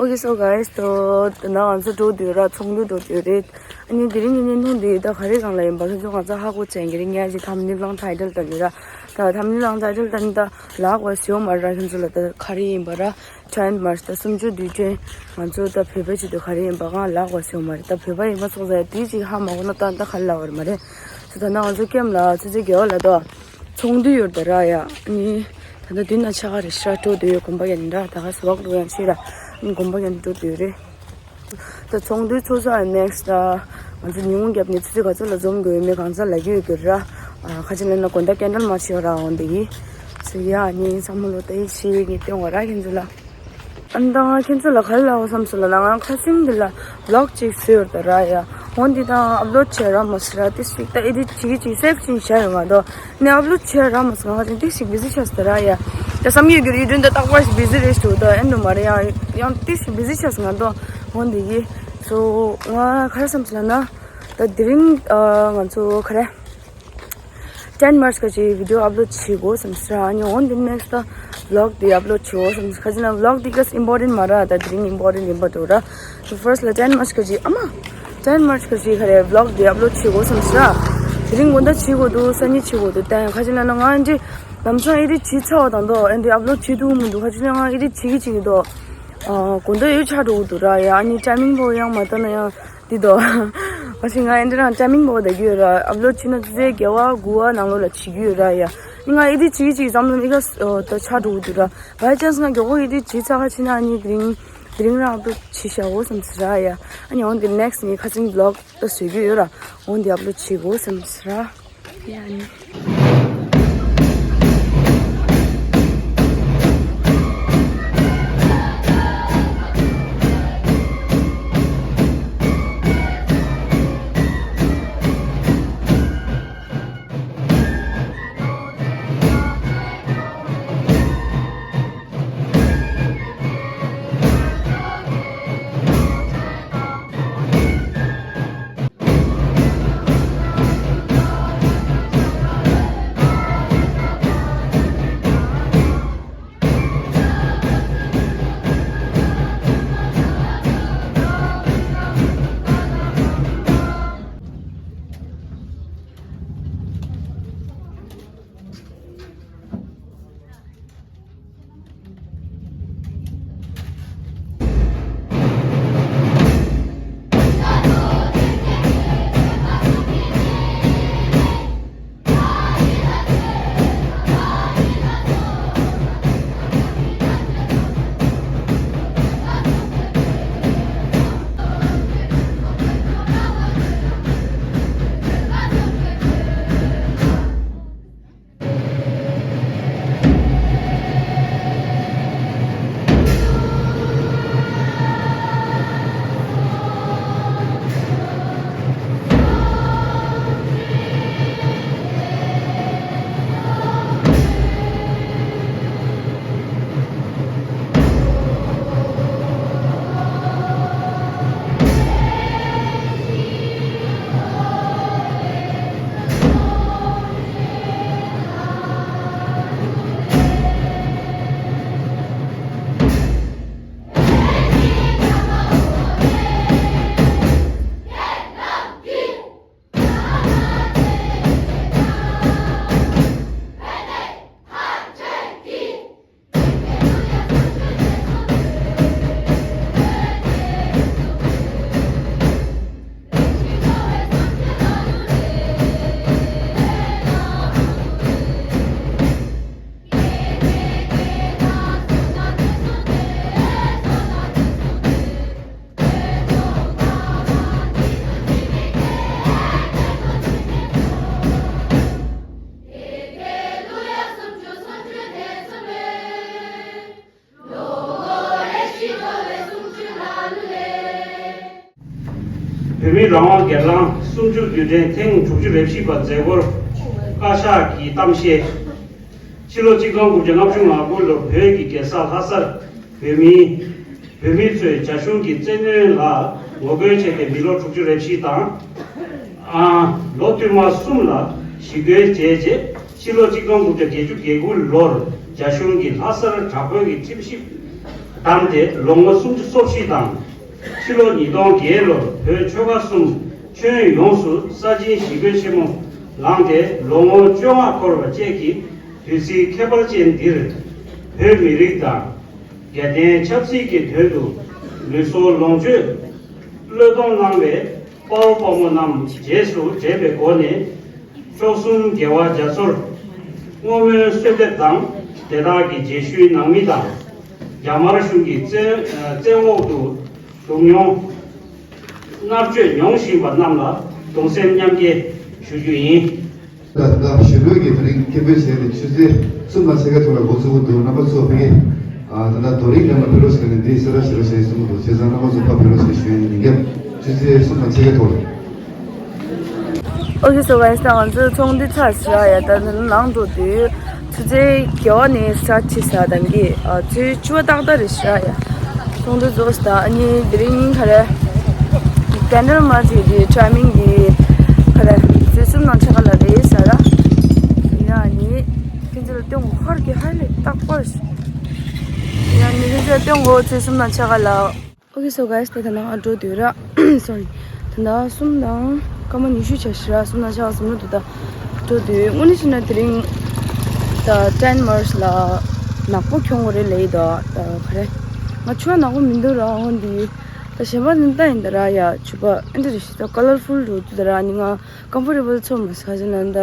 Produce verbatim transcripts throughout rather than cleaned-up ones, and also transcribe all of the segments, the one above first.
Okay, so guys, ད་ད་ང་ཚོ་འགྲོ་འདོད་ར་ཚོགས་འདུ་འགྲོ་འདོད་རེད། ཨ་ནི་དེ་རིང་གི་བརྙན་ཐུང་འདི་ད་ག་རེ་སྒང་ལ་ཡིན་པ་ཁྱེད་ཚོ་ང་ཚོ་ཧ་གོ་ཚར་གྱི་རེད། ངས་ཅིག་ཐམ་ནེལ་དང་ཊའི་ཊལ་ལྟ་ནི་ར། ད་ཐམ་ནེལ་དང་ཊའི་ཊལ་ལྟ་ནི་ད་ལག་པ་ཟེར་མ་ར། ཁྱེད་ཚོ་ལ་ད་ག་རེ་ཡིན་པ་ར། ཊེན་མཱར་ཆི་ད་གསུམ་བཅུ་དུས་དྲན་ང་ཚོ་ད་བོད་པའི་ཆེད་དུ་ག་རེ་ཡིན་པ་གང་ལག་པ་ཟེར་མ་རེད། ད་བོད་པ་ཡིན་པ་སོང་ཙང་དེ་ཅིག་ཧ་མ་གོ་ན་ད་ད་ག་ལ་བར་མ་རེད། ད་ད་ན་ང་ཚོ་ཀེམ་ལ་ཚེ་ཚེ་རྒྱལ་བ་ལ་ད་ཚོགས་འདུ་ཡོད་ད་ར་ཡ། ཨ་ནི་ད་ལྟ་དུས་ན་ཆ་ག་རེ་ཤ་སྤྲོ་དུས་ཡོད་དགོན་པ་ཡན་འདྲ་ད་ག་སུ་བག་ལུ་ཡང་ཆེ་ར། ཨ་ནི་དགོན་པ་ཡན་སྤྲོ་དུས་རེད། ད་ཚོགས་འདུའི་ཚོགས་ས་ནེག་སི་ད་ང་ཚོ་ཉིན་གུང་རྒྱབ་ནས་ཚེ་ཚེ་ག་ཚོད་ལ་འཛོམས་དགོས་ཡོད་མེད་གང་ཚ་ལ་རྒྱུ་ཡོད་གི་ར། ཁ་ཅིག་ལ་ན་དགོན་ད་ཀེན་ཌལ་མ་ཆེ་བ་ར་འོང་དེ་ཡིན། ཚེ་ཡ་ཨ་ནི་བསམ་བློ་ད་ཡིད་ཆེས་ཡོད་གི་སྟོན་བ་ར་ཁྱེད་ཚོ་ལ། ཨ་ནི་ད་ང་ཁྱེད་ཚོ་ལ་ག་རེ་ལབ་དགོས་བསམ་སོང་ལབ་ན་ང་ཁ་སང་འདི་ལ་བི་ལོག་ཅིག་བཟོས་ཡོད་ད་ར་ཡ། འོ་འདི་ད་ཨབ་ལོཌ་བྱས་ར་མ་སི་ར་ཏི་ཞིག་ད་ཨེ་ཌིཊ་བྱེད་ཀྱི་ཅིག་སེབ་བྱས་བཞག་ཡོད་ང་དོ། ནས་ཨབ་ལོཌ་བྱས་ར་མ་སི་ང་ཁ་སང་ཏི་ཞིག་བི་ཟི་ཆགས་ད་ར་ཡ། ད་བསམ་ཡོད་རྒྱུ་རེད་ཡུལ་དོན་ད་རྟག་པར་ཞིག་བི་ཟི་རེད་ཞུ་ད་ཨེ་འདུག་མ་རེད་ཡང་ཡང་ཏི་ཞིག་བི་ཟི་ཆགས་ང་དོ། འོ་འདི་ཡི་སོ་ང་ག་རེ་བསམ་སོང་ལབ་ན་ད་དེ་རིང་ང་ཚོ་ག་རེ། ཊེན་མཱར་ཆི་ག་ཅིག་བི་ཌིའོ་ཨབ་ལོཌ་བྱེད་དགོས་བསམ་སོང་ར། ཨ་ནི་འོ་འདི་ནེག་སི་ད་བི་ལོག་འདི་ཨབ་ལོཌ་བྱེད་དགོས་བསམ་སོང་། ཁ་ཅིག་ན་བི་ལོག་འདི་ག་ཨིམ་པོར་ཊེན་མ་ར་ད་དེ་རིང་ཨིམ་པོར་ཊེན་ཡིན་པ་འདུག་ར། ཕར་སི་ཊི་ལ་ཊེན་མཱར་ཆི་ག་ཅིག་ཨ་མ། ཊེན་མཱར་ཆི་ག་ཅིག་ག་རེ་བི་ལོག་འདི་ཨབ་ལོཌ་བྱེད་དགོས་བསམ་སོང་ར། དེ་རིང་དགོང་དག་བྱེད་དགོས་འདུག་སང་ཉིན་བྱེད་དགོས་འདུག་ད་ཡང་ཁ་ཅིག་ན་ན་ང་འདི་ལམ་སང་ཨེ་ཌིཊ་བྱེད་ཚར་བ་དང་དོ་ཨེ་འདི་ཨབ་ལོཌ་བྱེད་ཐུབ་མི་འདུག་ཁ་ཅིག་ན་ང་ཨེ་ཌིཊ་བྱེད་ཀྱི་བྱེད་ཀྱི་འདུག་དགོང་དག་ཡོད་ཆགས་འགྲོ་གི་འདུག་ར་ཡ། ཨ་ནི་ཊའི་མིང་པོ་ཡང་མ་ལྟ་ན་ཡང་། འདི་དོ། ང་ཞིག་ང་ཨེ་འདྲ་རང་ཊའི་མིང་བོ་ད་རྒྱུ་ཡོད་ར། ཨབ་ལོཌ་བྱས་ན་ཙི་ཙི་བརྒྱད་པ་དགུ་པ་ནང་ལོགས་ལ་བྱེད་རྒྱུ་ཡོད་ར་ཡ། ང་ཨེ་འདི་བྱེད་ཀྱི་བྱེད་ཀྱི་ཙམ་ལ་མི་ག་ད་ཆགས་འགྲོ་གི་འདུག་ར། བའི་ཅན་སི་ང་མགྱོགས་པོ་ཨེ་འདི་བྱེད་ཚར་ག་ཕྱིན་ན་ཨ་ནི་དེ་རིང་དེ་རིང་རང་ཨབ་ལོཌ་བྱེད་བཞག་འོ་བསམ་ཟེར་ར་ཡ། ཨ་ནི་འོ་འདི་ནེག་སི་ངའི་ཁ་སང་བི་ལོག་ད་བཟོ་རྒྱུ་ཡོད་ར། འོ་འདི་ཨབ་ལོཌ་བྱེད་དགོས་བསམ་ཟེར་ར། ཡ་ནི། བོད་མིའི་རང་དབང་སྒེར་ལངས་གསུམ་བཅུ་དུས་དྲན་ཐེངས་དྲུག་ཅུ་རེ་བཞི་པ་མཛད་སྒོར་བཀའ་ཤག་གི་གཏམ་བཤད། ཕྱི་ལོ་གཅིག་སྟོང་དགུ་བརྒྱ་ལྔ་བཅུ་ང་དགུ་ལོར་བོད་ཀྱི་རྒྱལ་ས་ལྷ་སར་བོད་མིའི་བོད་མི་ཚོས་རྒྱ་གཞུང་གི་བཙན་གནོན་ལ་ངོ་རྒོལ་བྱས་ཏེ་མི་ལོ་དྲུག་ཅུ་རེ་བཞི་དང་། ཨ། ལོ་བསྟུད་མར་གསུམ་ལ་ཞི་རྒོལ་བྱས་རྗེས་ཕྱི་ལོ་གཅིག་སྟོང་དགུ་བརྒྱ་བརྒྱད་ཅུ་གྱ་དགུ་ལོར་རྒྱ་གཞུང་གིས་ལྷ་སར་དྲག་པོའི་ཁྲིམས་ཞིབ་ བརྩམས་ཏེ་ལོ་ངོ་སུམ་ཅུ་སོ་བཞི་དང་། ཕྱི་ལོ་ཉིས་སྟོང་བརྒྱད་ལོར་བོད་ཆོལ་ཁ་གསུམ་ཁྱོན་ཡོངས་སུ་ས་ཆེན་ཞི་རྒོལ་ཆེན་མོ་ལངས་ཏེ་ལོ་ངོ་བཅོ་ལྔ་འཁོར་བ་བཅས་ཀྱི་དུས་ཚིགས་ཁྱད་པར་ཅན་འདིར། བོད་མི་རིགས་དང་རྒྱལ་བསྟན་ཆབ་སྲིད་ཀྱི་དོན་དུ་ལུས་སྲོག་ལོངས་སྤྱོད་བློས་གཏོང་གནང་བའི་དཔའ་བོ་དཔའ་མོ་རྣམས་རྗེས་སུ་དྲན་པའི་སྒོ་ནས། མཆོག་གསུམ་རྒྱལ་བ་རྒྱ་མཚོར་བསྔོ་སྨོན་གསོལ་འདེབས་དང་། དེ་དག་གི་རྗེས་ཤུལ་ནང་མི་དང་། རྒྱ་དམར་གཞུང་གི་བཙན་བཙན་འོག་ཏུ་བཞུགས་མྱོང་། མནར་གཅོད་མྱོང་བཞིན་པ་རྣམས་ལ་གདུང་སེམས་མཉམ་སྐྱེ་ཞུ་རྒྱུ་ཡིན། ད་ལྟ་ཞི་ལུའི་གི་དེ་རིང་སྐད་འབོད་བྱས་ཏེ་ཆུ་ཚོད་གསུམ་དང་ཕྱེད་ཀའི་ཐོག་ལ་འགོ་ཚུགས་ཀྱི་འདུག་རྣམ་པ་ཚོ་ཕ་གི་ཨ་ད་ལྟ་རྡོ་རིང་ལམ་ལ་ཕེབས་རོགས་ཞེས་ནས་འདི་གསལ་བསྒྲགས་བྱེད་རོགས་ཞེས་གསུངས་འདུག་བྱས་ཙང་རྣམ་པ་ཚོ་ཕར་ཕེབས་རོགས་ཞེས་ཞུ་ཡས་ཡིན། ཆུ་ཚོད་གསུམ་དང་ཕྱེད་ཀའི་ཐོག་ལ། Okay, so guys, ད་ང་ཚོའི་ཚོགས་འདུ་ཚར་ཤག་ཡ། ད་ནང་འགྲོ་དུས་ཆུ་ཚོད་བརྒྱད་པ་ནས་སི་ཊར་ཊི་བྱས་ས་དང་གི་ཨ་ཆུ་ཚོད་བཅུ་པ་ཏག་ཏག་རེད་ཤག་ཡ། ཚོགས་འདུ་རྫོགས་ཤག་ད་ཨ་ནི་དེ་རིང་ཉིན་ག་རེ། ཀེན་ཌལ་མར་ཆི་གི་ཊའི་མིང་གི་ག་རེ་ཆུ་ཚོད་གསུམ་དང་ཕྱེད་ཀ་ལ་རེད་ཤག་ར། ཡ་ནི་ཁྱེད་ཚོ་ལ་སྟོན་གོ་ཧར་གི་ཧར་ལས་རྟག་པར། ཡ་ནི་ཁྱེད་ཚོ་ལ་སྟོན་གོ་ཆུ་ཚོད་གསུམ་དང་ཕྱེད་ཀ་ལ། Okay, so guys, ད་ད་ནང་འགྲོ་དུས་ར། Sorry. ད་ནང་གསུམ་དང་སྐར་མ་ཉི་ཤུ་ཆགས་ཤག་ར། གསུམ་དང་ཕྱེད་ཀ་ཟིན་འགྲོ་དུས་ད་འགྲོ་དུས་དངོས་གནས་བྱས་ན་དེ་རིང་ད་ཊེན་མར་ཆི་ལ་ནག་པོ་ཁྱོང་གི་རེད་ལབ་ཡི་འདུག་ད་ག་རེ། ང་ཕྱུ་པ་ནག་པོ་མི་འདུག་ར། འོན་ཏེ་ད་གཞན་པ་ནི་ད་ཡིན་ད་ར། ཡ་ཕྱུ་པ་ཨེ་འདྲ་རེད་ཤག་ད་ཀ་ལར་ཕུལ་འགྲོ་དུས་ད་ར་ནི་ང་ཀམ་ཕོར་ཊེ་བལ་ཚོར་མ་སོང་། ག་ཅི་ན་ད་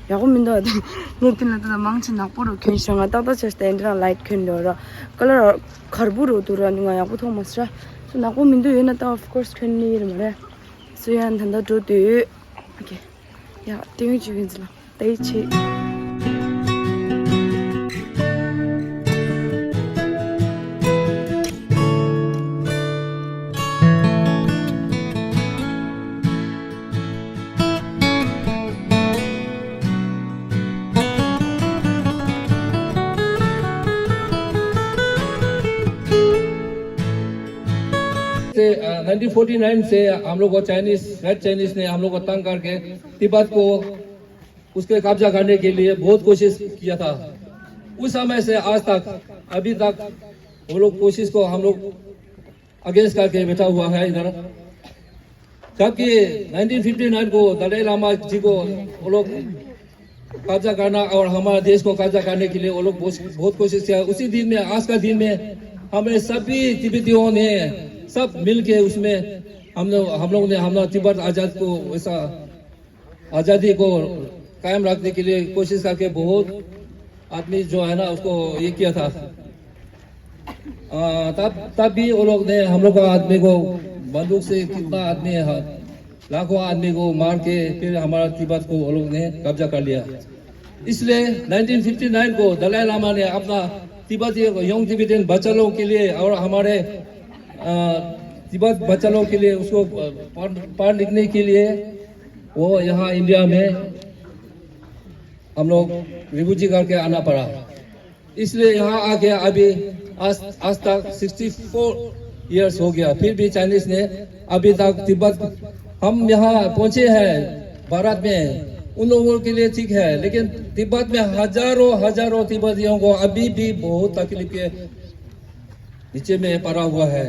ཡག་པོ་མི་འདུག་ཨ་ད་ངས་དེ་ན་ད་ད་མང་ཆེ་ནག་པོ་རུ་གྱོན་ཤག་ང་ཏག་ཏག་བྱས་ཤག་ད་ཨེ་འདྲ་རང་ལའིཊ་གྱོན་འགྲོ་ར། ཀ་ལར་གར་པོ་རུ་འདུག་ར། ནི་ང་ཡག་པོ་མཐོང་མ་སོང་ར། སོ་ནག་པོ་མི་འདུག་ཡོད་ན་ད་of course གྱོན་ནི་ཡོད་མ་རེད། སོ་ཡ་ད་ད་འགྲོ་དུས། Okay. ཡ་ཏིང་ཡུ་ཅི་ཡིན་ཟི་ལ་ཏའི་ཆེ། से, अ, nineteen forty nine से हम लोग को चाइनीज, रेड चाइनीज ने हम लोग को तंग करके तिब्बत को उसके कब्जा करने के लिए बहुत कोशिश किया था। उस समय से आज तक, अभी तक वो लोग कोशिश को हम लोग अगेंस्ट करके बैठा हुआ है इधर। जबकि नाइनटीन फ़िफ़्टी नाइन को दलाई लामा जी को वो लोग कब्जा करना और हमारा देश को कब्जा करने के लिए वो लोग बहुत, बहुत कोशिश किया। उसी दिन में, आज का दिन में, हमें सभी तिब्बतियों ने सब मिल के उसमें हम लोग, हम लोग ने, हम लोग तिब्बत आज़ाद को वैसा आज़ादी को कायम रखने के लिए कोशिश करके बहुत आदमी जो है ना, उसको ये किया था। आ, तब, तब भी वो लोग ने हम लोग का आदमी को बंदूक से कितना आदमी है, लाखों आदमी को मार के फिर हमारा तिब्बत को वो लोग ने कब्जा कर लिया। इसलिए नाइनटीन फ़िफ़्टी नाइन को दलाई लामा ने अपना तिब्बती, यंग तिब्बतियन बच्चा लोग के लिए और हमारे, आ, तिब्बत बच्चा लोग के लिए उसको, आ, पढ़, पढ़ लिखने के लिए वो यहाँ इंडिया में हम लोग रिफ्यूजी करके आना पड़ा। इसलिए यहाँ आके अभी आज, आज तक सिक्सटी फ़ोर ईयर्स हो गया, फिर भी चाइनीज ने अभी तक तिब्बत, हम यहाँ पहुँचे हैं भारत में, उन लोगों के लिए ठीक है, लेकिन तिब्बत में हजारों हजारों तिब्बतियों को अभी भी बहुत तकलीफ के नीचे में पड़ा हुआ है।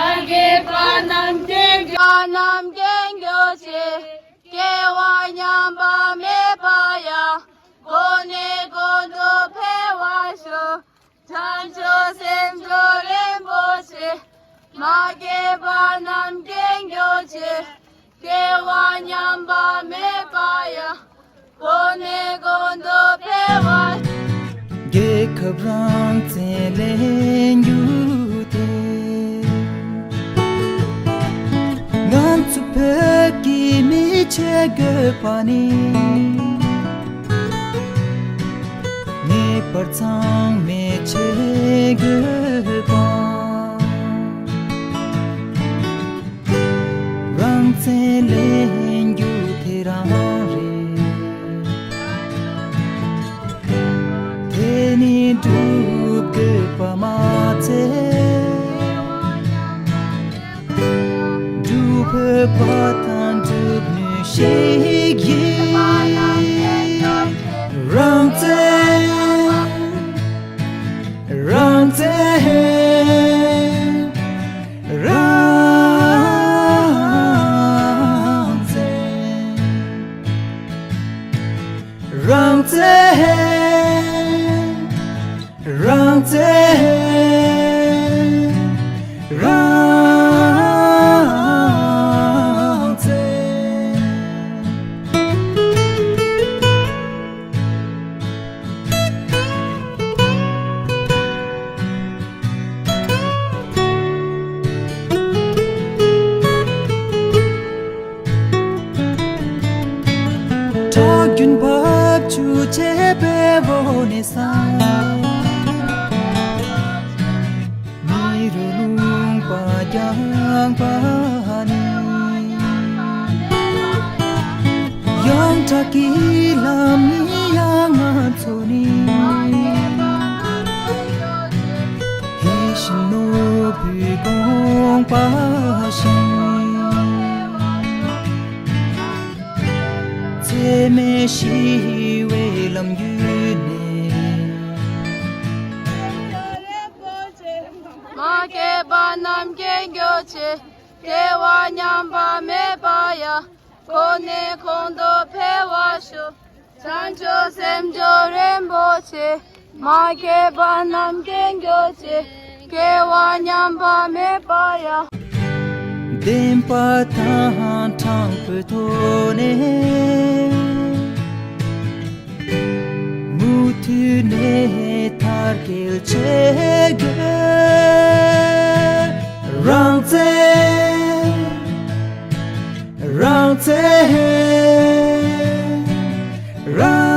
མ་སྐྱེས་པ་རྣམས་སྐྱེ་འགྱུར། རྣམས་སྐྱེ་འགྱུར་ཕྱིར། སྐྱེ་བ་ཉམས་པ་མེད་པ་ཡང་། གོང་ནས་གོང་དུ་འཕེལ་བར་ཤོག། བྱང་ཆུབ་སེམས་མཆོག་རིན་པོ་ཆེ། མ་སྐྱེས་པ་རྣམས་སྐྱེ་འགྱུར་ཕྱིར། སྐྱེ་བ་ཉམས་པ་མེད་པ་ཡང་། གོང་ནས་གོང་དུ་འཕེལ་བར། རྒྱལ་ཁབ་རང་བཙན་ལེན་རྒྱུ་དེ། ང་ཚོ་བོད་ཀྱི་མི་བྱེད་དགོས་པ་ནི། ངེས་པར་ཚང་མས་བྱེད་དགོས་པ། རང་བཙན་ལེན་རྒྱུ་དེ་རང་རེད། དེ་ནི་སྒྲུབ་དགོས་པ་མ་ཚད། སྒྲུབ་ཕོད་པ་དང་སྒྲུབ་ནུས་ཤིག་ཡིན། རང་བཙན། རང་བཙན། རང་བཙན། རང་བཙན། རང་བཙན། རང་བཙན། ཁྲག་རྒྱུན་བབས་ཆུ་བྱེད་པའི་འོག་ནས་སངས། མི་རུ་ལུང་པ་རྒྱང་པ་ནི། ཡོངས་གྲགས་ཀྱི་ལམ་ནི་ཡང་ང་ཚོ་ནི། ཡིད་བཞིན་ནོར་བུའི་དགོངས་པ་བཞིན། འཚེ་མེད་ཞི་བའི་ལམ་བརྒྱུད་ནས། མ་སྐྱེས་པ་རྣམས་སྐྱེ་འགྱུར་ཕྱིར། སྐྱེ་བ་ཉམས་པ་མེད་པ་ཡང་། གོང་ནས་གོང་དུ་འཕེལ་བར་ཤོག། བྱང་ཆུབ་སེམས་མཆོག་རིན་པོ་ཆེ། མ་སྐྱེས་པ་རྣམས་སྐྱེ་འགྱུར་ཕྱིར། སྐྱེ་བ་ཉམས་པ་མེད་པ་ཡང་། བདེན་པ་དང་དྲང་པོའི་ཐོག་ནས། མུ་མཐུད་ནས་དར་རྒྱས་བྱེད་དགོས། རང་བཙན། རང་བཙན། རང་